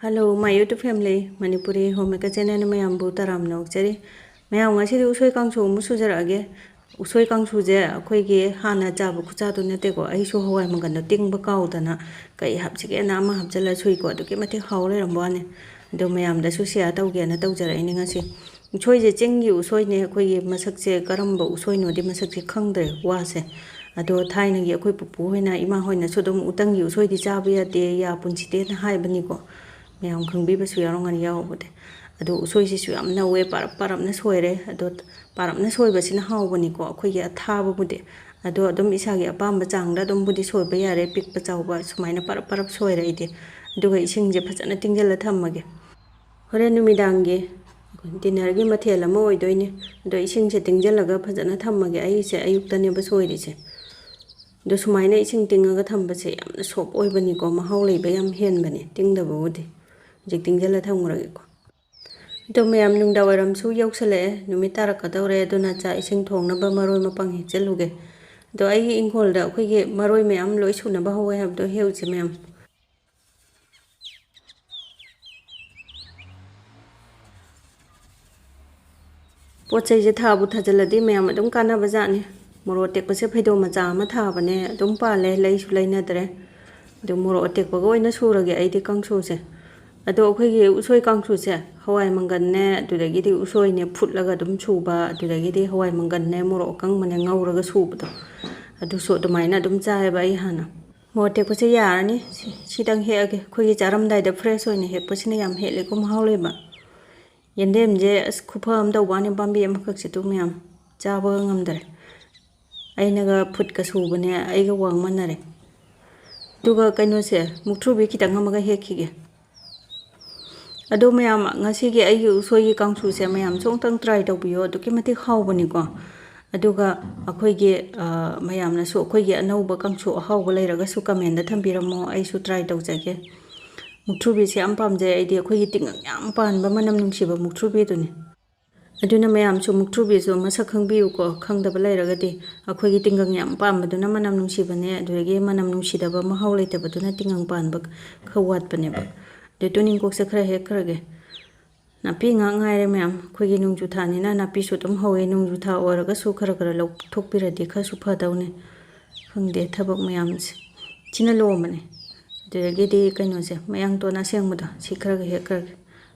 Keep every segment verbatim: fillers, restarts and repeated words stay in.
Hello, my YouTube family, Manipuri Homemaker channel ꯃꯌꯥꯝꯕꯨ ꯇꯔꯥꯝꯅ ꯑꯣꯛꯆꯔꯤ꯫ ꯃꯌꯥꯝ, ꯉꯁꯤꯗꯤ ꯎꯁꯣꯏ ꯀꯥꯡꯁꯨ ꯑꯃꯨꯛ ꯁꯨꯖꯔꯛꯑꯒꯦ꯫ ꯎꯁꯣꯏ ꯀꯥꯡꯁꯨꯁꯦ ꯑꯩꯈꯣꯏꯒꯤ ꯍꯥꯟꯅ ꯆꯥꯕ ꯈꯨꯆꯥꯗꯨ ꯅꯠꯇꯦꯀꯣ꯫ ꯑꯩꯁꯨ ꯍꯋꯥꯏ ꯃꯪꯒꯟꯗꯣ ꯇꯤꯡꯕ ꯀꯥꯎꯗꯅ ꯀꯩ ꯍꯥꯞꯁꯤꯒꯦꯅ ꯑꯃ ꯍꯥꯞꯆꯤꯜꯂ ꯁꯨꯏꯀꯣ꯫ ꯑꯗꯨꯛꯀꯤ ꯃꯇꯤꯛ ꯍꯥꯎ ꯂꯩꯔꯝꯕ ꯋꯥꯅꯤ꯫ ꯑꯗꯣ ꯃꯌꯥꯝꯗꯁꯨ share ꯇꯧꯒꯦꯅ ꯇꯧꯖꯔꯛꯏꯅꯦ ꯉꯁꯤ꯫ ꯎꯁꯣꯏꯁꯦ ꯆꯤꯡꯒꯤ ꯎꯁꯣꯏꯅꯦ꯫ ꯑꯩꯈꯣꯏꯒꯤ ꯃꯁꯛꯁꯦ ꯀꯔꯝꯕ ꯎꯁꯣꯏꯅꯣꯗꯤ ꯃꯁꯛꯁꯦ ꯈꯪꯗ꯭ꯔꯦ ꯋꯥꯁꯦ꯫ ꯑꯗꯣ ꯊꯥꯏꯅꯒꯤ ꯑꯩꯈꯣꯏ ꯄꯨꯄꯨ ꯍꯣꯏꯅ, ꯏꯃꯥ ꯍꯣꯏꯅꯁꯨ ꯑꯗꯨꯝ "ꯎꯇꯪꯒꯤ ꯎꯁꯣꯏꯗꯤ ꯆꯥꯕ ꯌꯥꯗꯦ, ꯌꯥ ꯄꯨꯟꯁꯤꯗꯦꯅ" ꯍꯥꯏꯕꯅꯤꯀꯣ꯫ ꯃꯌꯥꯝ ꯈꯪꯕꯤꯕꯁꯨ ꯌꯥꯎꯔꯝꯒꯅꯤ ꯌꯥꯎꯕꯗꯤ꯫ ꯑꯗꯣ ꯎꯁꯣꯏꯁꯤꯁꯨ ꯌꯥꯝ ꯅꯧꯋꯦ, ꯄꯥꯔꯞ ꯄꯥꯔꯞꯅ ꯁꯣꯏꯔꯦ꯫ ꯑꯗꯣ ꯄꯥꯔꯞꯅ ꯁꯣꯏꯕꯁꯤꯅ ꯍꯥꯎꯕꯅꯤꯀꯣ, ꯑꯩꯈꯣꯏꯒꯤ ꯑꯊꯥꯕꯕꯨꯗꯤ꯫ ꯑꯗꯣ ꯑꯗꯨꯝ ꯏꯁꯥꯒꯤ ꯑꯄꯥꯝꯕ ꯆꯥꯡꯗ ꯑꯗꯨꯝꯕꯨꯗꯤ ꯁꯣꯏꯕ ꯌꯥꯔꯦ, ꯄꯤꯛꯄ ꯆꯥꯎꯕ ꯁꯨꯃꯥꯏꯅ ꯄꯥꯔꯞ ꯄꯥꯔꯞ ꯁꯣꯏꯔꯦ ꯑꯩꯗꯤ꯫ ꯑꯗꯨꯒ ꯏꯁꯤꯡꯁꯦ ꯐꯖꯅ ꯇꯤꯡꯁꯤꯜꯂ ꯊꯝꯃꯒꯦ꯫ ꯍꯣꯔꯦꯟ ꯅꯨꯃꯤꯗꯥꯡꯒꯤ dinnerꯒꯤ ꯃꯊꯦꯜ ꯑꯃ ꯑꯣꯏꯗꯣꯏꯅꯦ꯫ ꯑꯗꯣ ꯏꯁꯤꯡꯁꯦ ꯇꯤꯡꯁꯤꯜꯂꯒ ꯐꯖꯅ ꯊꯝꯃꯒꯦ꯫ ꯑꯩꯁꯦ ꯑꯌꯨꯛꯇꯅꯦꯕ ꯁꯣꯏꯔꯤꯁꯦ꯫ ꯑꯗꯣ ꯁꯨꯃꯥꯏꯅ ꯏꯁꯤꯡ ꯇꯤꯡꯉꯒ ꯊꯝꯕꯁꯦ ꯌꯥꯝꯅ soft ꯑꯣꯏꯕꯅꯤꯀꯣ, ꯃꯍꯥꯎ ꯂꯩꯕ ꯌꯥꯝ ꯍꯦꯟꯕꯅꯦ ꯇꯤꯡꯗꯕꯕꯨꯗꯤ꯫ ꯍꯧꯖꯤꯛ ꯇꯤꯡꯁꯤꯜꯂ ꯊꯝꯈ꯭ꯔꯒꯦꯀꯣ꯫ ꯑꯗꯣ ꯃꯌꯥꯝ, ꯅꯨꯡꯗꯥꯡ ꯋꯥꯏꯔꯝꯁꯨ ꯌꯧꯁꯜꯂꯛꯑꯦ, ꯅꯨꯃꯤꯠ ꯇꯥꯔꯛꯀꯗꯧꯔꯦ꯫ ꯑꯗꯨꯅ ꯆꯥꯛ ꯏꯁꯤꯡ ꯊꯣꯡꯅꯕ ꯃꯔꯣꯏ ꯃꯄꯥꯡ ꯍꯦꯛꯆꯜꯂꯨꯒꯦ꯫ ꯑꯗꯣ ꯑꯩꯒꯤ ꯏꯪꯈꯣꯜꯗ ꯑꯩꯈꯣꯏꯒꯤ ꯃꯔꯣꯏ ꯃꯌꯥꯝ ꯂꯣꯏ ꯁꯨꯅꯕ ꯍꯧꯋꯦ ꯍꯥꯏꯕꯗꯣ ꯍꯦꯛꯎꯁꯦ ꯃꯌꯥꯝ꯫ ꯄꯣꯠ ꯆꯩꯁꯦ ꯊꯥꯕꯨ ꯊꯥꯖꯤꯜꯂꯗꯤ ꯃꯌꯥꯝ ꯑꯗꯨꯝ ꯀꯥꯟꯅꯕ ꯖꯥꯠꯅꯤ꯫ ꯃꯣꯔꯣꯛ ꯑꯇꯦꯛꯄꯁꯦ ꯐꯩꯗꯣꯝ ꯃꯆꯥ ꯑꯃ ꯊꯥꯕꯅꯦ, ꯑꯗꯨꯝ ꯄꯥꯜꯂꯦ, ꯂꯩꯁꯨ ꯂꯩꯅꯗ꯭ꯔꯦ꯫ ꯑꯗꯨ ꯃꯣꯔꯣꯛ ꯑꯇꯦꯛꯄꯒ ꯑꯣꯏꯅ ꯁꯨꯔꯒꯦ ꯑꯩꯗꯤ ꯀꯥꯡꯁꯨꯁꯦ꯫ ꯑꯗꯣ ꯑꯩꯈꯣꯏꯒꯤ ꯎꯁꯣꯏ ꯀꯥꯡꯁꯨꯁꯦ ꯍꯋꯥꯏ ꯃꯪꯒꯟꯅꯦ, ꯑꯗꯨꯗꯒꯤꯗꯤ ꯎꯁꯣꯏꯅꯦ ꯐꯨꯠꯂꯒ ꯑꯗꯨꯝ ꯁꯨꯕ, ꯑꯗꯨꯗꯒꯤꯗꯤ ꯍꯋꯥꯏ ꯃꯪꯒꯟꯅꯦ ꯃꯣꯔꯣꯛ ꯑꯀꯪꯕꯅꯦ ꯉꯧꯔꯒ ꯁꯨꯕꯗꯣ, ꯑꯗꯨꯁꯨ ꯑꯗꯨꯃꯥꯏꯅ ꯑꯗꯨꯝ ꯆꯥꯏꯌꯦꯕ ꯑꯩ ꯍꯥꯟꯅ꯫ ꯃꯣꯔꯣꯛ ꯑꯇꯦꯛꯄꯁꯦ ꯌꯥꯔꯅꯤ, ꯁꯤ-, ꯁꯤꯗꯪ ꯍꯦꯛꯑꯒꯦ꯫ ꯑꯩꯈꯣꯏꯒꯤ ꯆꯥꯔꯝꯗꯥꯏꯗ fresh ꯑꯣꯏꯅ ꯍꯦꯛꯄꯁꯤꯅ ꯌꯥꯝ ꯍꯦꯜꯂꯦꯀꯣ, ꯃꯍꯥꯎ ꯂꯩꯕ꯫ ꯌꯦꯟꯗꯦꯝꯁꯦ ꯑꯁ ꯈꯨꯐ ꯑꯃ ꯇꯧꯕ ꯋꯥꯅꯤ, ꯄꯥꯝꯕꯤ ꯑꯃꯈꯛꯁꯦ ꯇꯨ ꯃꯌꯥꯝ ꯆꯥꯕꯒ ꯉꯝꯗꯔꯦ꯫ ꯑꯩꯅꯒ ꯐꯨꯠꯀ ꯁꯨꯕꯅꯦ, ꯑꯩꯒ ꯋꯥꯡ ꯃꯥꯟꯅꯔꯦ꯫ ꯑꯗꯨꯒ ꯀꯩꯅꯣꯁꯦ, ꯃꯨꯛꯊ꯭ꯔꯨꯕꯤ ꯈꯤꯇꯪ ꯑꯃꯒ ꯍꯦꯛꯈꯤꯒꯦ꯫ ꯑꯗꯣ ꯃꯌꯥꯝ, ꯉꯁꯤꯒꯤ ꯑꯩꯒꯤ ꯎꯁꯣꯏꯒꯤ ꯀꯥꯡꯁꯨꯁꯦ ꯃꯌꯥꯝꯁꯨ ꯑꯃꯨꯛꯇꯪ try ꯇꯧꯕꯤꯌꯣ, ꯑꯗꯨꯛꯀꯤ ꯃꯇꯤꯛ ꯍꯥꯎꯕꯅꯤꯀꯣ꯫ ꯑꯗꯨꯒ ꯑꯩꯈꯣꯏꯒꯤ, ꯑ, ꯃꯌꯥꯝꯅꯁꯨ ꯑꯩꯈꯣꯏꯒꯤ ꯑꯅꯧꯕ ꯀꯥꯡꯁꯨ ꯑꯍꯥꯎꯕ ꯂꯩꯔꯒꯁꯨ commentꯗ ꯊꯝꯕꯤꯔꯝꯃꯣ, ꯑꯩꯁꯨ try ꯇꯧꯖꯒꯦ꯫ ꯃꯨꯛꯊ꯭ꯔꯨꯕꯤꯁꯦ ꯌꯥꯝ ꯄꯥꯝꯖꯩ ꯑꯩꯗꯤ, ꯑꯩꯈꯣꯏꯒꯤ ꯇꯤꯡꯒꯪ ꯌꯥꯝ ꯄꯥꯟꯕ ꯃꯅꯝ ꯅꯨꯡꯁꯤꯕ ꯃꯨꯛꯊ꯭ꯔꯨꯕꯤꯗꯨꯅꯤ꯫ ꯑꯗꯨꯅ ꯃꯌꯥꯝꯁꯨ ꯃꯨꯛꯊ꯭ꯔꯨꯕꯤꯁꯨ ꯃꯁꯛ ꯈꯪꯕꯤꯌꯨꯀꯣ, ꯈꯪꯗꯕ ꯂꯩꯔꯒꯗꯤ꯫ ꯑꯩꯈꯣꯏꯒꯤ ꯇꯤꯡꯒꯪ ꯌꯥꯝ ꯄꯥꯟꯕꯗꯨꯅ ꯃꯅꯝ ꯅꯨꯡꯁꯤꯕꯅꯦ, ꯑꯗꯨꯗꯒꯤ ꯃꯅꯝ ꯅꯨꯡꯁꯤꯗꯕ, ꯃꯍꯥꯎ ꯂꯩꯇꯕꯗꯨꯅ ꯇꯤꯡꯒꯪ ꯄꯥꯟꯕ ꯈꯔ ꯋꯥꯠꯄꯅꯦꯕ꯫ ꯑꯗꯩ ꯇꯨꯅꯤꯡꯀꯣꯛꯁꯦ ꯈꯔ ꯍꯦꯛꯈ꯭ꯔꯒꯦ꯫ ꯅꯥꯄꯤ ꯉꯥꯛ ꯉꯥꯏꯔꯦ ꯃꯌꯥꯝ꯫ ꯑꯩꯈꯣꯏꯒꯤ ꯅꯣꯡꯖꯨ ꯊꯥꯅꯤꯅ ꯅꯥꯄꯤꯁꯨ ꯑꯗꯨꯝ ꯍꯧꯋꯦ꯫ ꯅꯣꯡꯖꯨ ꯊꯥ ꯑꯣꯏꯔꯒꯁꯨ ꯈꯔ ꯈꯔ ꯂꯧꯊꯣꯛꯄꯤꯔꯗꯤ ꯈꯔꯁꯨ ꯐꯗꯧꯅꯦ꯫ ꯈꯪꯗꯦ ꯊꯕꯛ ꯃꯌꯥꯝꯁꯦ꯫ ꯁꯤꯅ ꯂꯣꯝꯕꯅꯦ꯫ ꯑꯗꯨꯗꯒꯤꯗꯤ ꯀꯩꯅꯣꯁꯦ, ꯃꯌꯥꯡꯇꯣꯟ ꯑꯁꯦꯡꯕꯗꯣ, ꯁꯤ ꯈꯔꯒ ꯍꯦꯛꯈ꯭ꯔꯒꯦ꯫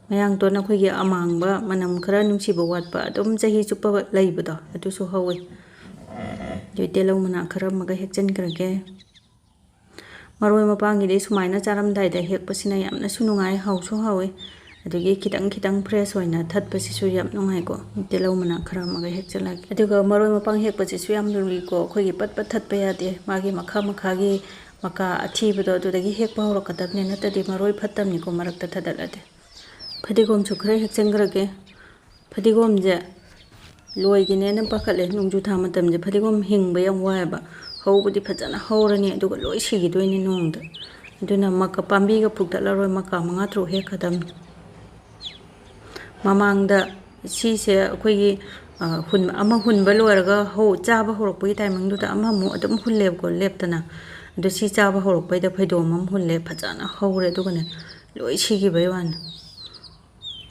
ꯃꯌꯥꯡꯇꯣꯟ ꯑꯩꯈꯣꯏꯒꯤ ꯑꯃꯥꯡꯕ, ꯃꯅꯝ ꯈꯔ ꯅꯨꯡꯁꯤꯕ ꯋꯥꯠꯄ, ꯑꯗꯨꯝ ꯆꯍꯤ ꯆꯨꯞꯄ ꯂꯩꯕꯗꯣ, ꯑꯗꯨꯁꯨ ꯍꯧꯋꯤ꯫ ꯑꯗꯨ ꯇꯤꯜꯍꯧ ꯃꯅꯥ ꯈꯔ ꯑꯃꯒ ꯍꯦꯛꯆꯟꯈ꯭ꯔꯒꯦ꯫ ꯃꯔꯣꯏ ꯃꯄꯥꯡꯒꯤꯗꯤ ꯁꯨꯃꯥꯏꯅ ꯆꯥꯔꯝꯗꯥꯏꯗ ꯍꯦꯛꯄꯁꯤꯅ ꯌꯥꯝꯅꯁꯨ ꯅꯨꯡꯉꯥꯏ, ꯍꯥꯎꯁꯨ ꯍꯥꯎꯋꯤ꯫ ꯑꯗꯒꯤ ꯈꯤꯇꯪ ꯈꯤꯇꯪ fresh ꯑꯣꯏꯅ ꯊꯠꯄꯁꯤꯁꯨ ꯌꯥꯝ ꯅꯨꯡꯉꯥꯏꯀꯣ꯫ ꯇꯤꯜꯍꯧ ꯃꯅꯥ ꯈꯔ ꯑꯃꯒ ꯍꯦꯛꯆꯜꯂꯒꯦ꯫ ꯑꯗꯨꯒ ꯃꯔꯣꯏ ꯃꯄꯥꯡ ꯍꯦꯛꯄꯁꯤꯁꯨ ꯌꯥꯝ ꯂꯨꯔꯤꯀꯣ꯫ ꯑꯩꯈꯣꯏꯒꯤ ꯄꯠ ꯄꯠ ꯊꯠꯄ ꯌꯥꯗꯦ꯫ ꯃꯥꯒꯤ ꯃꯈꯥ ꯃꯈꯥꯒꯤ ꯃꯀꯥ ꯑꯊꯤꯕꯗꯣ ꯑꯗꯨꯗꯒꯤ ꯍꯦꯛꯄ ꯍꯧꯔꯛꯀꯗꯕꯅꯤ, ꯅꯠꯇ꯭ꯔꯗꯤ ꯃꯔꯣꯏ ꯐꯠꯇꯕꯅꯤꯀꯣ ꯃꯔꯛꯇ ꯊꯗꯠꯂꯗꯤ꯫ ꯐꯗꯤꯒꯣꯝꯁꯨ ꯈꯔ ꯍꯦꯛꯆꯟꯈ꯭ꯔꯒꯦ꯫ ꯐꯗꯤꯒꯣꯝꯁꯦ ꯂꯣꯏꯒꯤꯅꯦꯅ ꯄꯥꯈꯠꯂꯦ꯫ ꯅꯣꯡꯖꯨ ꯊꯥ ꯃꯇꯝꯁꯦ ꯐꯗꯤꯒꯣꯝ ꯍꯤꯡꯕ ꯌꯥꯝ ꯋꯥꯏꯑꯦꯕ꯫ ꯍꯧꯕꯗꯤ ꯐꯖꯅ ꯍꯧꯔꯅꯤ, ꯑꯗꯨꯒ ꯂꯣꯏ ꯁꯤꯈꯤꯗꯣꯏꯅꯤ ꯅꯣꯡꯗ꯫ ꯑꯗꯨꯅ ꯃꯀꯥ, ꯄꯥꯝꯕꯤꯒ ꯐꯨꯛꯇꯠꯂꯔꯣꯏ, ꯃꯀꯥ ꯃꯉꯥ ꯇꯔꯨꯛ ꯍꯦꯛꯀꯗꯕꯅꯤ꯫ ꯃꯃꯥꯡꯗ ꯁꯤꯁꯦ ꯑꯩꯈꯣꯏꯒꯤ, ꯑ, ꯍꯨꯟ-, ꯑꯃ ꯍꯨꯟꯕ ꯂꯣꯏꯔꯒ ꯍꯧ-, ꯆꯥꯕ ꯍꯧꯔꯛꯄꯒꯤ timingꯗꯨꯗ ꯑꯃꯃꯨꯛ ꯑꯗꯨꯝ ꯍꯨꯜꯂꯦꯕꯀꯣ, ꯂꯦꯞꯇꯅ꯫ ꯑꯗꯨ ꯁꯤ ꯆꯥꯕ ꯍꯧꯔꯛꯄꯩꯗ ꯐꯩꯗꯣꯝ ꯑꯃ ꯍꯨꯜꯂꯦ, ꯐꯖꯅ ꯍꯧꯔꯦ, ꯑꯗꯨꯒꯅꯦ ꯂꯣꯏ ꯁꯤꯈꯤꯕꯩ ꯋꯥꯅꯤ꯫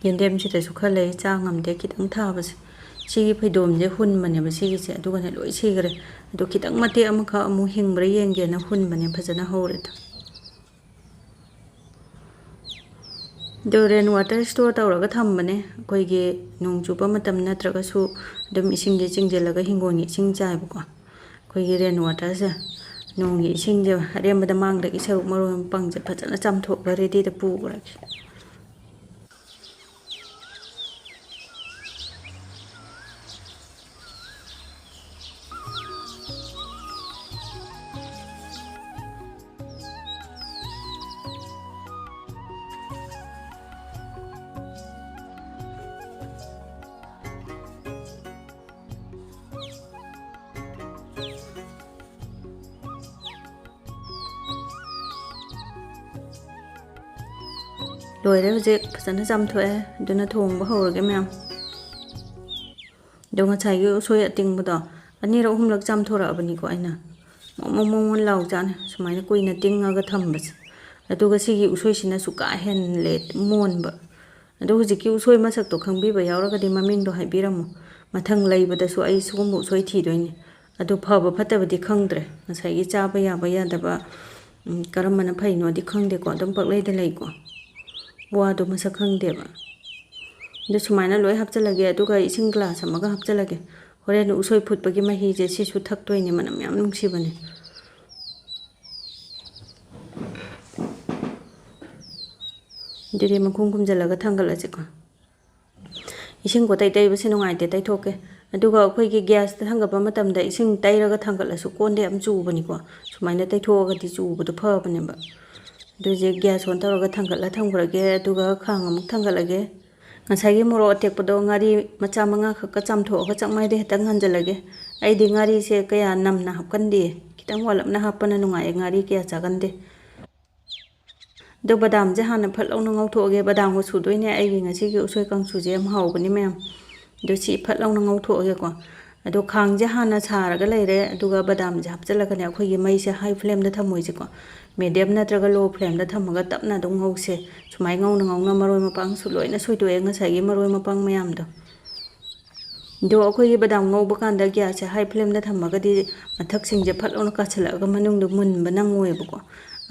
ꯌꯦꯟꯗꯦꯝꯁꯤꯗꯁꯨ ꯈꯔ ꯂꯩ, ꯆꯥ ꯉꯝꯗꯦ, ꯈꯤꯇꯪ ꯊꯥꯕꯁꯦ꯫ ꯁꯤꯒꯤ ꯐꯩꯗꯣꯝꯁꯦ ꯍꯨꯟꯕꯅꯦꯕ ꯁꯤꯒꯤꯁꯦ, ꯑꯗꯨꯒꯅꯦ ꯂꯣꯏ ꯁꯤꯈ꯭ꯔꯦ꯫ ꯑꯗꯣ ꯈꯤꯇꯪ ꯃꯇꯦꯛ ꯑꯃꯈꯛ ꯑꯃꯨꯛ ꯍꯤꯡꯕ꯭ꯔꯥ ꯌꯦꯡꯒꯦꯅ ꯍꯨꯟꯕꯅꯦ, ꯐꯖꯅ ꯍꯧꯔꯦꯗ꯫ ꯑꯗꯣ rain water store ꯇꯧꯔꯒ ꯊꯝꯕꯅꯦ꯫ ꯑꯩꯈꯣꯏꯒꯤ ꯅꯣꯡ ꯆꯨꯕ ꯃꯇꯝ ꯅꯠꯇ꯭ꯔꯒꯁꯨ ꯑꯗꯨꯝ ꯏꯁꯤꯡꯁꯦ ꯆꯤꯡꯁꯤꯜꯂꯒ ꯍꯤꯡꯒꯣꯜꯒꯤ ꯏꯁꯤꯡ ꯆꯥꯏꯕꯀꯣ꯫ ꯑꯩꯈꯣꯏꯒꯤ rain waterꯁꯦ, ꯅꯣꯡꯒꯤ ꯏꯁꯤꯡꯁꯦ ꯑꯔꯦꯝꯕꯗ ꯃꯥꯡꯗꯒꯤ ꯁꯔꯨꯛ ꯃꯔꯣꯏ ꯃꯄꯥꯡꯁꯦ ꯐꯖꯅ ꯆꯥꯝꯊꯣꯛꯑꯒ readyꯗ ꯄꯨꯈ꯭ꯔꯒꯦ꯫ ꯂꯣꯏꯔꯦ, ꯍꯧꯖꯤꯛ ꯐꯖꯅ ꯆꯥꯝꯊꯣꯛꯑꯦ꯫ ꯑꯗꯨꯅ ꯊꯣꯡꯕ ꯍꯧꯔꯒꯦ ꯃꯌꯥꯝ꯫ ꯑꯗꯣ ꯉꯁꯥꯏꯒꯤ ꯎꯁꯣꯏ ꯑꯇꯤꯡꯕꯗꯣ ꯑꯅꯤꯔꯛ ꯑꯍꯨꯝꯂꯛ ꯆꯥꯝꯊꯣꯔꯛꯑꯕꯅꯤꯀꯣ ꯑꯩꯅ꯫ ꯃꯣꯟ ꯃꯣꯟ ꯃꯣꯟ ꯃꯣꯟ ꯂꯥꯎꯖꯥꯠꯅꯤ ꯁꯨꯃꯥꯏꯅ ꯀꯨꯏꯅ ꯇꯤꯡꯉꯒ ꯊꯝꯕꯁꯦ꯫ ꯑꯗꯨꯒ ꯁꯤꯒꯤ ꯎꯁꯣꯏꯁꯤꯅꯁꯨ ꯀꯥ ꯍꯦꯜꯂꯦ ꯃꯣꯟꯕ꯫ ꯑꯗꯣ ꯍꯧꯖꯤꯛꯀꯤ ꯎꯁꯣꯏ ꯃꯁꯛꯇꯣ ꯈꯪꯕꯤꯕ ꯌꯥꯎꯔꯒꯗꯤ ꯃꯃꯤꯡꯗꯣ ꯍꯥꯏꯕꯤꯔꯝꯃꯣ꯫ ꯃꯊꯪ ꯂꯩꯕꯗꯁꯨ ꯑꯩ ꯁꯤꯒꯨꯝꯕ ꯎꯁꯣꯏ ꯊꯤꯗꯣꯏꯅꯤ꯫ ꯑꯗꯣ ꯐꯕ ꯐꯠꯇꯕꯗꯤ ꯈꯪꯗ꯭ꯔꯦ꯫ ꯉꯁꯥꯏꯒꯤ ꯆꯥꯕ ꯌꯥꯕ ꯌꯥꯗꯕ, ꯎꯝ, ꯀꯔꯝꯕꯅ ꯐꯩꯅꯣꯗꯤ ꯈꯪꯗꯦꯀꯣ꯫ ꯑꯗꯨꯝ ꯄꯪꯂꯩꯗ ꯂꯩꯀꯣ꯫ ꯋꯥꯗꯣ ꯃꯁꯛ ꯈꯪꯗꯦꯕ꯫ ꯑꯗꯨ ꯁꯨꯃꯥꯏꯅ ꯂꯣꯏ ꯍꯥꯞꯆꯤꯜꯂꯒꯦ, ꯑꯗꯨꯒ ꯏꯁꯤꯡ ꯒ꯭ꯂꯥꯁ ꯑꯃꯒ ꯍꯥꯞꯆꯤꯜꯂꯒꯦ꯫ ꯍꯣꯔꯦꯟ ꯎꯁꯣꯏ ꯐꯨꯠꯄꯒꯤ ꯃꯍꯤꯁꯦ ꯁꯤꯁꯨ ꯊꯛꯇꯣꯏꯅꯦ, ꯃꯅꯝ ꯌꯥꯝ ꯅꯨꯡꯁꯤꯕꯅꯦ꯫ ꯑꯗꯨꯗꯤ ꯃꯈꯨꯝ ꯈꯨꯝꯖꯤꯜꯂꯒ ꯊꯥꯡꯒꯠꯂꯁꯤꯀꯣ꯫ ꯏꯁꯤꯡ ꯀꯣꯇꯩ ꯇꯩꯕꯁꯦ ꯅꯨꯡꯉꯥꯏꯇꯦ, ꯇꯩꯊꯣꯛꯀꯦ꯫ ꯑꯗꯨꯒ ꯑꯩꯈꯣꯏꯒꯤ ꯒ꯭ꯌꯥꯁꯇ ꯊꯥꯡꯒꯠꯄ ꯃꯇꯝꯗ ꯏꯁꯤꯡ ꯇꯩꯔꯒ ꯊꯥꯡꯒꯠꯂꯁꯨ ꯀꯣꯟꯗ ꯌꯥꯝ ꯆꯨꯕꯅꯤꯀꯣ꯫ ꯁꯨꯃꯥꯏꯅ ꯇꯩꯊꯣꯛꯑꯒꯗꯤ ꯆꯨꯕꯗꯣ ꯐꯕꯅꯦꯕ꯫ ꯑꯗꯨ ꯍꯧꯖꯤꯛ ꯒ꯭ꯌꯥꯁ ꯑꯣꯟ ꯇꯧꯔꯒ ꯊꯥꯡꯒꯠꯂ ꯊꯝꯈ꯭ꯔꯒꯦ, ꯑꯗꯨꯒ ꯈꯥꯡ ꯑꯃꯨꯛ ꯊꯥꯡꯒꯠꯂꯒꯦ꯫ ꯉꯁꯥꯏꯒꯤ ꯃꯣꯔꯣꯛ ꯑꯇꯦꯛꯄꯗꯣ ꯉꯥꯔꯤ ꯃꯆꯥ ꯃꯉꯥ ꯈꯛꯀ ꯆꯥꯝꯊꯣꯛꯑꯒ ꯆꯥꯛꯃꯥꯏꯗ ꯍꯦꯛꯇ ꯉꯥꯟꯁꯤꯜꯂꯒꯦ꯫ ꯑꯩꯗꯤ ꯉꯥꯔꯤꯁꯦ ꯀꯌꯥ ꯅꯝꯅ ꯍꯥꯞꯀꯟꯗꯦ, ꯈꯤꯇꯪ ꯋꯥꯠꯂꯞꯅ ꯍꯥꯞꯄꯅ ꯅꯨꯡꯉꯥꯏꯌꯦ, ꯉꯥꯔꯤ ꯀꯌꯥ ꯆꯥꯒꯟꯗꯦ꯫ ꯑꯗꯣ ꯕꯗꯥꯝꯁꯦ ꯍꯥꯟꯅ ꯐꯠ ꯂꯥꯎꯅ ꯉꯧꯊꯣꯛꯑꯒꯦ꯫ ꯕꯗꯥꯝꯒ ꯁꯨꯗꯣꯏꯅꯦ ꯑꯩꯒꯤ ꯉꯁꯤꯒꯤ ꯎꯁꯣꯏ ꯀꯥꯡꯁꯨꯁꯦ, ꯌꯥꯝ ꯍꯥꯎꯕꯅꯤ ꯃꯌꯥꯝ꯫ ꯑꯗꯣ ꯁꯤ ꯐꯠ ꯂꯥꯎꯅ ꯉꯧꯊꯣꯛꯑꯒꯦꯀꯣ꯫ ꯑꯗꯣ ꯈꯥꯡꯁꯦ ꯍꯥꯟꯅ ꯁꯥꯔꯒ ꯂꯩꯔꯦ, ꯑꯗꯨꯒ ꯕꯗꯥꯝꯁꯦ ꯍꯥꯞꯆꯤꯜꯂꯒꯅꯦ, ꯑꯩꯈꯣꯏꯒꯤ ꯃꯩꯁꯦ high flameꯗ ꯊꯝꯃꯣꯏꯁꯦꯀꯣ, medium ꯅꯠꯇ꯭ꯔꯒ low flameꯗ ꯊꯝꯃꯒ ꯇꯞꯅ ꯑꯗꯨꯝ ꯉꯧꯁꯦ꯫ ꯁꯨꯃꯥꯏꯅ ꯉꯧꯅ ꯉꯧꯅ ꯃꯔꯣꯏ ꯃꯄꯥꯡꯁꯨ ꯂꯣꯏꯅ ꯁꯣꯏꯗꯣꯛꯑꯦ, ꯉꯁꯥꯏꯒꯤ ꯃꯔꯣꯏ ꯃꯄꯥꯡ ꯃꯌꯥꯝꯗꯣ꯫ ꯑꯗꯣ ꯑꯩꯈꯣꯏꯒꯤ ꯕꯗꯥꯝ ꯉꯧꯕ ꯀꯥꯟꯗ ꯒ꯭ꯌꯥꯁꯁꯦ high flameꯗ ꯊꯝꯃꯒꯗꯤ ꯃꯊꯛꯁꯤꯡꯁꯦ ꯐꯠ ꯂꯥꯎꯅ ꯀꯥꯁꯤꯜꯂꯛꯑꯒ ꯃꯅꯨꯡꯗ ꯃꯨꯟꯕ ꯅꯪꯉꯣꯏꯕꯀꯣ꯫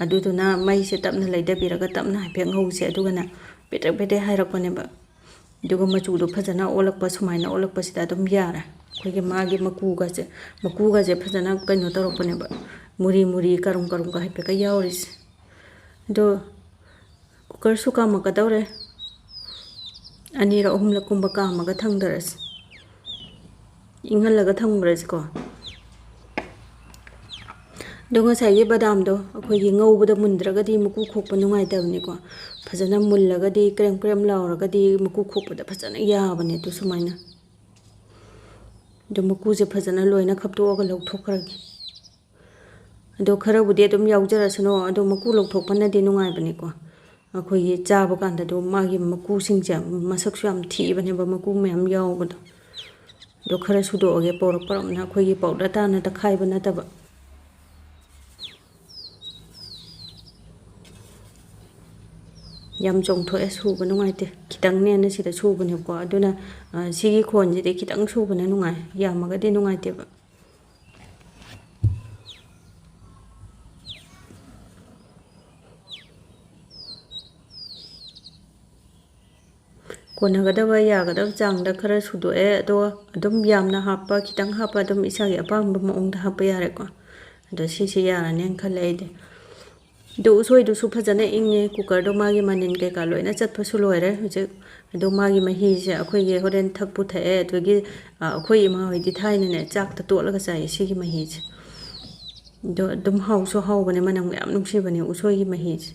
ꯑꯗꯨꯗꯨꯅ ꯃꯩꯁꯦ ꯇꯞꯅ ꯂꯩꯊꯕꯤꯔꯒ ꯇꯞꯅ ꯍꯥꯏꯐꯦꯠ ꯉꯧꯁꯦ, ꯑꯗꯨꯒꯅꯦ ꯄꯦꯗ꯭ꯔꯦꯛ ꯄꯦꯗ꯭ꯔꯦꯛ ꯍꯥꯏꯔꯛꯄꯅꯦꯕ꯫ ꯑꯗꯨꯒ ꯃꯆꯨꯗꯣ ꯐꯖꯅ ꯑꯣꯜꯂꯛꯄ, ꯁꯨꯃꯥꯏꯅ ꯑꯣꯜꯂꯛꯄꯁꯤꯗ ꯑꯗꯨꯝ ꯌꯥꯔꯦ꯫ ꯑꯩꯈꯣꯏꯒꯤ ꯃꯥꯒꯤ ꯃꯀꯨꯒꯁꯦ, ꯃꯀꯨꯒꯁꯦ ꯐꯖꯅ ꯀꯩꯅꯣ ꯇꯧꯔꯛꯄꯅꯦꯕ, ꯃꯨꯔꯤ ꯃꯨꯔꯤ ꯀꯔꯨꯝ ꯀꯔꯨꯝꯒ ꯍꯥꯏꯐꯦꯠꯀ ꯌꯥꯎꯔꯤꯁꯦ꯫ ꯑꯗꯣ ꯀꯨꯀꯔꯁꯨ ꯀꯥꯝꯃꯛꯀꯗꯧꯔꯦ, ꯑꯅꯤꯔꯛ ꯑꯍꯨꯝꯂꯛ ꯀꯨꯝꯕ ꯀꯥꯝꯃꯒ ꯊꯥꯡꯗꯔꯁꯤ, ꯏꯪꯍꯜꯂꯒ ꯊꯝꯈ꯭ꯔꯁꯤꯀꯣ꯫ ꯑꯗꯣ ꯉꯁꯥꯏꯒꯤ ꯕꯗꯥꯝꯗꯣ ꯑꯩꯈꯣꯏꯒꯤ ꯉꯧꯕꯗ ꯃꯨꯟꯗ꯭ꯔꯒꯗꯤ ꯃꯀꯨ ꯈꯣꯛꯄ ꯅꯨꯡꯉꯥꯏꯇꯕꯅꯤꯀꯣ꯫ ꯐꯖꯅ ꯃꯨꯜꯂꯒꯗꯤ, ꯀ꯭ꯔꯦꯝ ꯀ꯭ꯔꯦꯝ ꯂꯥꯎꯔꯒꯗꯤ ꯃꯀꯨ ꯈꯣꯛꯄꯗ ꯐꯖꯅ ꯌꯥꯕꯅꯦ꯫ ꯑꯗꯨ ꯁꯨꯃꯥꯏꯅ ꯑꯗꯣ ꯃꯀꯨꯁꯦ ꯐꯖꯅ ꯂꯣꯏꯅ ꯈꯞꯇꯣꯛꯑꯒ ꯂꯧꯊꯣꯛꯈ꯭ꯔꯒꯦ꯫ ꯑꯗꯣ ꯈꯔꯕꯨꯗꯤ ꯑꯗꯨꯝ ꯌꯥꯎꯖꯔꯁꯅꯨ, ꯑꯗꯣ ꯃꯀꯨ ꯂꯧꯊꯣꯛꯄꯅꯗꯤ ꯅꯨꯡꯉꯥꯏꯕꯅꯤꯀꯣ꯫ ꯑꯩꯈꯣꯏꯒꯤ ꯆꯥꯕ ꯀꯥꯟꯗ ꯑꯗꯨꯝ ꯃꯥꯒꯤ ꯃꯀꯨꯁꯤꯡꯁꯦ ꯃꯁꯛꯁꯨ ꯌꯥꯝ ꯊꯤꯕꯅꯦꯕ, ꯃꯀꯨ ꯃꯌꯥꯝ ꯌꯥꯎꯕꯗꯣ꯫ ꯑꯗꯣ ꯈꯔ ꯁꯨꯗꯣꯛꯑꯒꯦ, ꯄꯧꯔꯞ ꯄꯧꯔꯞꯅ, ꯑꯩꯈꯣꯏꯒꯤ powder ꯇꯥꯅ ꯇꯛꯈꯥꯏꯕ ꯅꯠꯇꯕ꯫ ꯌꯥꯝ ꯆꯣꯡꯊꯣꯛꯑꯦ, ꯁꯨꯕ ꯅꯨꯡꯉꯥꯏꯇꯦ꯫ ꯈꯤꯇꯪꯅꯦꯅ ꯁꯤꯗ ꯁꯨꯕꯅꯦꯕꯀꯣ, ꯑꯗꯨꯅ, ꯑ, ꯁꯤꯒꯤ ꯈꯣꯟꯁꯤꯗꯤ ꯈꯤꯇꯪ ꯁꯨꯕꯅ ꯅꯨꯡꯉꯥꯏ, ꯌꯥꯝꯃꯒꯗꯤ ꯅꯨꯡꯉꯥꯏꯇꯦꯕ꯫ ꯀꯣꯟꯅꯒꯗꯕ ꯌꯥꯒꯗꯕ ꯆꯥꯡꯗ ꯈꯔ ꯁꯨꯗꯣꯛꯑꯦ꯫ ꯑꯗꯣ ꯑꯗꯨꯝ ꯌꯥꯝꯅ ꯍꯥꯞꯄ, ꯈꯤꯇꯪ ꯍꯥꯞꯄ, ꯑꯗꯨꯝ ꯏꯁꯥꯒꯤ ꯑꯄꯥꯝꯕ ꯃꯑꯣꯡꯗ ꯍꯥꯞꯄ ꯌꯥꯔꯦꯀꯣ꯫ ꯑꯗꯣ ꯁꯤꯁꯦ ꯌꯥꯔꯅꯦꯅ ꯈꯜꯂꯦ ꯑꯩꯗꯤ꯫ ꯑꯗꯨ ꯎꯁꯣꯏꯗꯨꯁꯨ ꯐꯖꯅ ꯏꯪꯉꯦ꯫ ꯀꯨꯀꯔꯗꯣ ꯃꯥꯒꯤ ꯃꯅꯤꯟ ꯀꯩꯀꯥ ꯂꯣꯏꯅ ꯆꯠꯄꯁꯨ ꯂꯣꯏꯔꯦ ꯍꯧꯖꯤꯛ꯫ ꯑꯗꯣ ꯃꯥꯒꯤ ꯃꯍꯤꯁꯦ ꯑꯩꯈꯣꯏꯒꯤ ꯍꯣꯔꯦꯟ ꯊꯛꯄꯨ ꯊꯛꯑꯦ꯫ ꯑꯗꯨꯒꯤ, ꯑ, ꯑꯩꯈꯣꯏ ꯏꯃꯥ ꯍꯣꯏꯗꯤ ꯊꯥꯏꯅꯅꯦ ꯆꯥꯛꯇ ꯇꯣꯠꯂꯒ ꯆꯥꯏꯌꯦ ꯁꯤꯒꯤ ꯃꯍꯤꯁꯦ꯫ ꯑꯗꯣ ꯑꯗꯨꯝ ꯍꯥꯎꯁꯨ ꯍꯥꯎꯕꯅꯦ, ꯃꯅꯝ ꯌꯥꯝ ꯅꯨꯡꯁꯤꯕꯅꯦ ꯎꯁꯣꯏꯒꯤ ꯃꯍꯤꯁꯦ꯫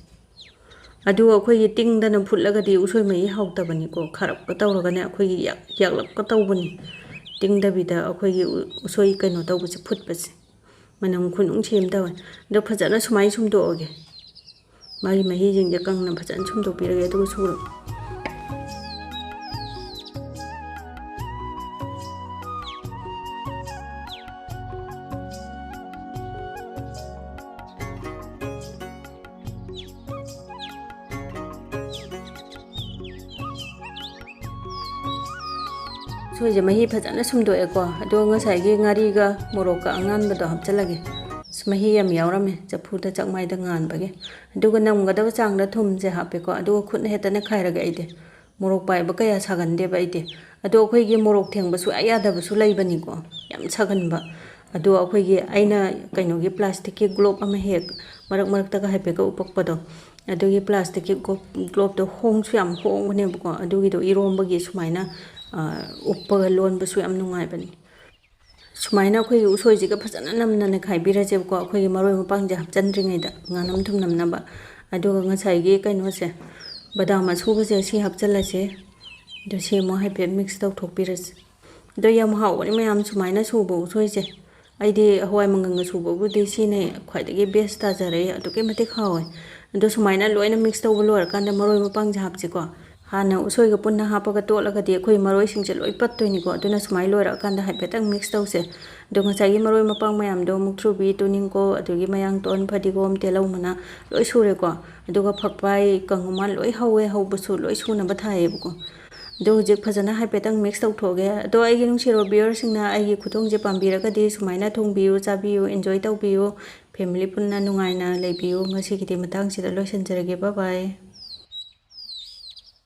ꯑꯗꯨ ꯑꯩꯈꯣꯏꯒꯤ ꯇꯤꯡꯗꯅ ꯐꯨꯠꯂꯒꯗꯤ ꯎꯁꯣꯏ ꯃꯍꯤ ꯍꯥꯎꯇꯕꯅꯤꯀꯣ꯫ ꯈꯥꯔꯞꯀ ꯇꯧꯔꯒꯅꯦ ꯑꯩꯈꯣꯏꯒꯤ ꯌꯥꯛ-, ꯌꯥꯛꯂꯞꯀ ꯇꯧꯕꯅꯤ꯫ ꯇꯤꯡꯗꯕꯤꯗ ꯑꯩꯈꯣꯏꯒꯤ ꯎ-, ꯎꯁꯣꯏ ꯀꯩꯅꯣ ꯇꯧꯕꯁꯦ, ꯐꯨꯠꯄꯁꯦ꯫ ꯃꯅꯝ ꯈꯨꯅꯨꯡꯁꯤ ꯑꯃ ꯇꯧꯋꯦ꯫ ꯑꯗꯣ ꯐꯖꯅ ꯁꯨꯃꯥꯏꯅ ꯁꯨꯝꯗꯣꯛꯑꯒꯦ꯫ ꯃꯥꯒꯤ ꯃꯍꯤꯁꯤꯡꯁꯦ ꯀꯪꯅ ꯐꯖꯅ ꯁꯨꯝꯗꯣꯛꯄꯤꯔꯒꯦ, ꯑꯗꯨꯒ ꯁꯨꯔꯒꯦ꯫ ꯎꯁꯣꯏꯁꯦ ꯃꯍꯤ ꯐꯖꯅ ꯁꯨꯝꯗꯣꯛꯑꯦꯀꯣ꯫ ꯑꯗꯣ ꯉꯁꯥꯏꯒꯤ ꯉꯥꯔꯤꯒ ꯃꯣꯔꯣꯛꯀ ꯑꯉꯥꯟꯕꯗꯣ ꯍꯥꯞꯆꯤꯜꯂꯒꯦ꯫ ꯑꯁ, ꯃꯍꯤ ꯌꯥꯝ ꯌꯥꯎꯔꯝꯃꯦ ꯆꯐꯨꯗ ꯆꯥꯛꯃꯥꯏꯗ ꯉꯥꯟꯕꯒꯤ꯫ ꯑꯗꯨꯒ ꯅꯝꯒꯗꯕ ꯆꯥꯡꯗ ꯊꯨꯝꯁꯦ ꯍꯥꯞꯄꯦꯀꯣ꯫ ꯑꯗꯨꯒ ꯈꯨꯠꯅ ꯍꯦꯛꯇ ꯅꯦꯠꯈꯥꯏꯔꯒꯦ ꯑꯩꯗꯤ꯫ ꯃꯣꯔꯣꯛ ꯄꯥꯏꯕ ꯀꯌꯥ ꯁꯥꯒꯟꯗꯦꯕ ꯑꯩꯗꯤ꯫ ꯑꯗꯣ ꯑꯩꯈꯣꯏꯒꯤ ꯃꯣꯔꯣꯛ ꯊꯦꯡꯕ ꯁꯨꯡꯌꯥ ꯌꯥꯗꯕꯁꯨ ꯂꯩꯕꯅꯤꯀꯣ, ꯌꯥꯝ ꯁꯥꯒꯟꯕ꯫ ꯑꯗꯣ ꯑꯩꯈꯣꯏꯒꯤ, ꯑꯩꯅ ꯀꯩꯅꯣꯒꯤ plastic ꯀꯤ globe ꯑꯃ ꯍꯦꯛ ꯃꯔꯛ ꯃꯔꯛꯇꯒ ꯍꯥꯏꯐꯦꯠꯀ ꯎꯞꯄꯛꯄꯗꯣ, ꯑꯗꯨꯒꯤ plastic ꯀꯤ globe, globe ꯇꯣ ꯍꯣꯡꯁꯨ ꯌꯥꯝ ꯍꯣꯡꯕꯅꯦꯕꯀꯣ꯫ ꯑꯗꯨꯒꯤꯗꯣ ꯏꯔꯣꯝꯕꯒꯤ ꯁꯨꯃꯥꯏꯅ, ꯑ, ꯎꯞꯄꯒ ꯂꯣꯟꯕꯁꯨ ꯌꯥꯝ ꯅꯨꯡꯉꯥꯏꯕꯅꯤ꯫ ꯁꯨꯃꯥꯏꯅ ꯑꯩꯈꯣꯏꯒꯤ ꯎꯁꯣꯏꯁꯤꯒ ꯐꯖꯅ ꯅꯝꯅ ꯅꯦꯠꯈꯥꯏꯕꯤꯔꯁꯦꯕꯀꯣ, ꯑꯩꯈꯣꯏꯒꯤ ꯃꯔꯣꯏ ꯃꯄꯥꯡꯁꯦ ꯍꯥꯞꯆꯤꯟꯗ꯭ꯔꯤꯉꯩꯗ, ꯉꯥꯅꯝ ꯊꯨꯝꯅꯝꯅꯕ꯫ ꯑꯗꯨꯒ ꯉꯁꯥꯏꯒꯤ ꯀꯩꯅꯣꯁꯦ, ꯕꯗꯥꯝ ꯑꯁꯨꯕꯁꯦ, ꯁꯤ ꯍꯥꯞꯆꯤꯜꯂꯁꯦ꯫ ꯑꯗꯨ ꯁꯤ ꯑꯃꯨꯛ ꯍꯥꯏꯐꯦꯠ mix ꯇꯧꯊꯣꯛꯄꯤꯔꯁꯦ꯫ ꯑꯗꯣ ꯌꯥꯝ ꯍꯥꯎꯕꯅꯤ ꯃꯌꯥꯝ ꯁꯨꯃꯥꯏꯅ ꯁꯨꯕ ꯎꯁꯣꯏꯁꯦ꯫ ꯑꯩꯗꯤ ꯍꯋꯥꯏ ꯃꯪꯒꯟꯒ ꯁꯨꯕꯕꯨꯗꯤ ꯁꯤꯅ ꯈ꯭ꯋꯥꯏꯗꯒꯤ best ꯇꯥꯖꯔꯦ, ꯑꯗꯨꯛꯀꯤ ꯃꯇꯤꯛ ꯍꯥꯎꯋꯦ꯫ ꯑꯗꯣ ꯁꯨꯃꯥꯏꯅ ꯂꯣꯏꯅ mix ꯇꯧꯕ ꯂꯣꯏꯔꯀꯥꯟꯗ ꯃꯔꯣꯏ ꯃꯄꯥꯡꯁꯦ ꯍꯥꯞꯁꯤꯀꯣ꯫ ꯍꯥꯟꯅ ꯎꯁꯣꯏꯒ ꯄꯨꯟꯅ ꯍꯥꯞꯄꯒ ꯇꯣꯠꯂꯒꯗꯤ ꯑꯩꯈꯣꯏ ꯃꯔꯣꯏꯁꯤꯡꯁꯦ ꯂꯣꯏ ꯄꯠꯇꯣꯏꯅꯤꯀꯣ꯫ ꯑꯗꯨꯅ ꯁꯨꯃꯥꯏꯅ ꯂꯣꯏꯔꯛꯑꯀꯥꯟꯗ ꯍꯥꯏꯐꯦꯠꯇꯪ ꯃꯤꯛꯁ ꯇꯧꯁꯦ꯫ ꯑꯗꯣ ꯉꯁꯥꯏꯒꯤ ꯃꯔꯣꯏ ꯃꯄꯥꯡ ꯃꯌꯥꯝꯗꯣ, ꯃꯨꯛꯊ꯭ꯔꯨꯕꯤ, ꯇꯨꯅꯤꯡꯀꯣꯛ, ꯑꯗꯨꯗꯒꯤ ꯃꯌꯥꯡꯇꯣꯟ, ꯐꯗꯤꯒꯣꯝ, ꯇꯤꯜꯍꯧ ꯃꯅꯥ ꯂꯣꯏ ꯁꯨꯔꯦꯀꯣ꯫ ꯑꯗꯨꯒ ꯐꯛꯄꯥꯏ, ꯀꯪꯒꯨꯃꯥꯟ ꯂꯣꯏ ꯍꯧꯋꯦ, ꯍꯧꯕꯁꯨ ꯂꯣꯏ ꯁꯨꯅꯕ ꯊꯥꯏꯌꯦꯕꯀꯣ꯫ ꯑꯗꯣ ꯍꯧꯖꯤꯛ ꯐꯖꯅ ꯍꯥꯏꯐꯦꯠꯇꯪ ꯃꯤꯛꯁ ꯇꯧꯊꯣꯛꯑꯒꯦ꯫ ꯑꯗꯣ ꯑꯩꯒꯤ ꯅꯨꯡꯁꯤꯔꯕ ꯚ꯭ꯌꯨꯋꯔꯁꯤꯡꯅ ꯑꯩꯒꯤ ꯈꯨꯊꯣꯡꯁꯦ ꯄꯥꯝꯕꯤꯔꯒꯗꯤ ꯁꯨꯃꯥꯏꯅ ꯊꯣꯡꯕꯤꯌꯨ, ꯆꯥꯕꯤꯌꯨ, ꯏꯟꯖꯣꯏ ꯇꯧꯕꯤꯌꯨ꯫ ꯐꯦꯃꯤꯂꯤ ꯄꯨꯟꯅ ꯅꯨꯡꯉꯥꯏꯅ ꯂꯩꯕꯤꯌꯨ꯫ ꯉꯁꯤꯒꯤꯗꯤ ꯃꯇꯥꯡꯁꯤꯗ ꯂꯣꯏꯁꯤꯟꯖꯔꯒꯦ꯫ ꯕꯥꯏ ꯕꯥꯏ꯫